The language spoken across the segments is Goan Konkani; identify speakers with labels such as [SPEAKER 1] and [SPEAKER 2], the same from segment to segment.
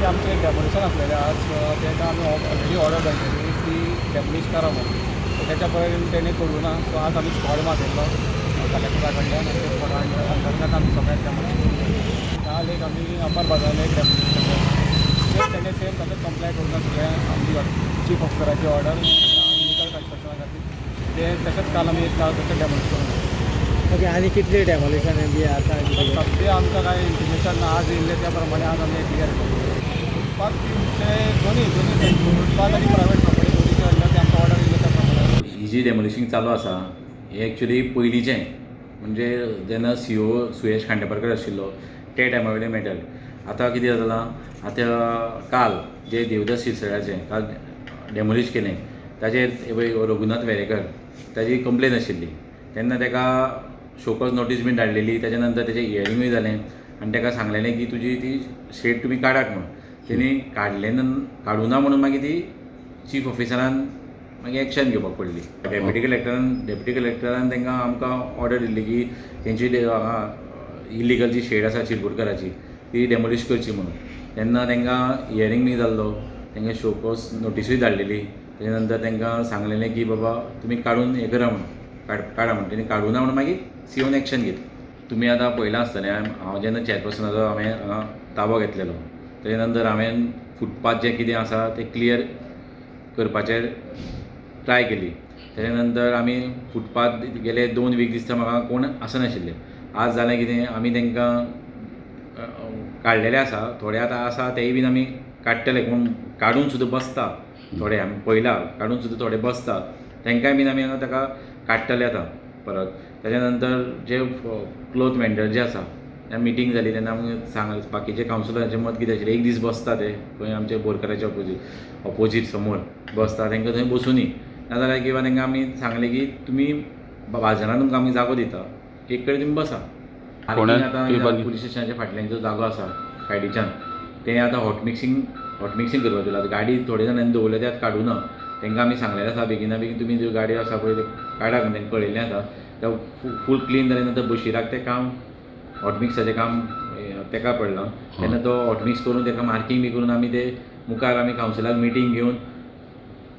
[SPEAKER 1] ते आमचें डेमोलिशन आसलेलें आज. ताका आमी ऑलरेडी ऑर्डर धाडलेली की डेमोलिश करा म्हणून. सो त्याच्या पर्यंत तेणें करूं ना. सो आज आमी स्कॉड मागयल्लो कलेक्टरा कडल्यान आनी ते स्कॉडा अंतर्गत आमी सगळ्याक डेमोलिश करून काल एक आमी अप्पर बाजारान एक डेमोलिश केलें. सेम तेणें सेम तशेंच कंप्लाय करूं नासलें आमची चीफ ऑफिसराची ऑर्डर इलिगल कन्स्ट्रक्शना खातीर. ते तशेंच काल आमी एक काल तशें डेमोलिश करून.
[SPEAKER 2] ओके, आनी कितले डेमोलिशन बी आसा?
[SPEAKER 1] सद्या आमकां कांय इंटिमेशन ना. आज येयल्लें त्या प्रमाणे आज आमी क्लियर केलें. फुटपाथ ते दोन्ही दोन्ही, फुटपाथ आनी प्रायवेट प्रॉपर्टी दोन्हीचे अंडर ते आमकां ऑर्डर येयल्ले त्या प्रमाणे.
[SPEAKER 3] ही जी डेमोलिशींग चालू आसा, हें एक्चुली पयलींचें, म्हणजे जेन्ना सीओ सुयश खांडेपारकर आशिल्लो ते टायमा वयलें मॅटर. आतां कितें जालां, आतां काल जे देवदास शिरसराचें काल डेमोलिश केलें, ताजेर हे पळय रघुनाथ वेरेकर ताजी कंप्लेन आशिल्ली. तेन्ना ताका शोकॉज नोटीस बीन धाडलेली. ताच्या नंतर तेजें हियरिंगूय जालें आनी ताका सांगलेलें की तुजी ती शेड तुमी काडात म्हणून. तेणी काडलें ना, काडूं ना म्हणून मागीर ती चीफ ऑफिसरान मागीर एक्शन घेवपाक पडली. डेप्युटी कलेक्टरान तांकां आमकां ऑर्डर दिल्ली की तेंची हांगा इलिगल जी शेड आसा चिरगुटकराची ती डेमोलिश करची म्हणून. तेन्ना तांकां हियरींग बी जाल्लो, तांकां शोकॉज नोटिसूय धाडलेली. तेच्या नंतर तांकां सांगलेलें की बाबा तुमी काडून हें करा म्हणून, काडा म्हणून. तेणी काडूं ना म्हणून मागीर सीओन एक्शन घेतली. तुमी आतां पळयलां आसतलें, हांव जेन्ना चॅरपर्सनाचो हांवें हांगा ताबो घेतलेलो, तेच्या नंतर हांवें फुटपाथ जें कितें आसा तें क्लियर करपाचें ट्राय केली. तेच्या नंतर आमी फुटपाथ गेले 2 वीक दिसता म्हाका कोण आसनाशिल्ले. आज जालें कितें, आमी तांकां काडलेले आसा. थोडे आतां आसा, तेय बीन आमी काडटले. कोण काडून सुद्दां बसता थोडे, आमी पळयला, काडून सुद्दां थोडे बसता. तांकांय बीन आमी ताका काडटले आतां परत. ताच्या नंतर जे क्लोथ वेंडर जे आसा, तेन्ना मिटींग जाली तेन्ना आमी सांग बाकीचे कावन्सिलरांचें मत कितें आशिल्लें, एक दीस बसता ते खंय आमचे बोरकाराचे ऑपोजीट ऑपोजीट समोर बसता, तांकां थंय बसुनी. नाजाल्यार किंवां तांकां आमी सांगलें की तुमी बाजारान तुमकां आमी जागो दिता, एक कडेन तुमी बसा.
[SPEAKER 4] कोणा-
[SPEAKER 3] आतां
[SPEAKER 4] पे पार्किंग?
[SPEAKER 3] पुलीस स्टेशनाच्या फाटल्यान जो जागो आसा सायडीच्यान, ते आतां हॉट मिक्सींग करपाक दिला. गाडी थोडे जाणांनी दवरल्या, ते आतां काडूं ना. तांकां आमी सांगलेलें आसा, बेगिना बेगीन तुमी ज्यो गाडयो आसा पळय त्यो काडात म्हण. तांकां कळयल्लें आसा. ते फूल क्लीन जाले नंतर बशीराक तें काम हॉट मिक्साचें काम तेका पडलां. तेन्ना तो हॉट मिक्स करून ताका मार्कींग बी करून आमी ते मुखार आमी कावन्सिलाक मिटींग घेवन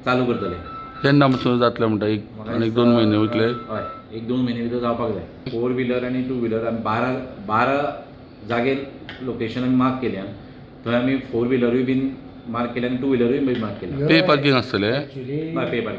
[SPEAKER 3] चालू करतले.
[SPEAKER 4] केन्ना पासून जातलें म्हणटा? एक
[SPEAKER 3] म्हाका
[SPEAKER 4] आनी एक
[SPEAKER 3] दिसता,
[SPEAKER 4] 2 म्हयने वयतले?
[SPEAKER 3] हय, एक 2 म्हयने भितर जावपाक जाय. फोर व्हिलर आनी टू व्हिलर आमी 12 12 जागे लोकेशन आमी मार्क केल्या. थंय आमी फोर व्हिलरूय बीन मार्क केल्या आनी टू व्हिलरूय बी मार्क केल्या.
[SPEAKER 4] पे पार्किंग आसतलें?
[SPEAKER 2] एक्चुली
[SPEAKER 3] हय, पे पार्किंग.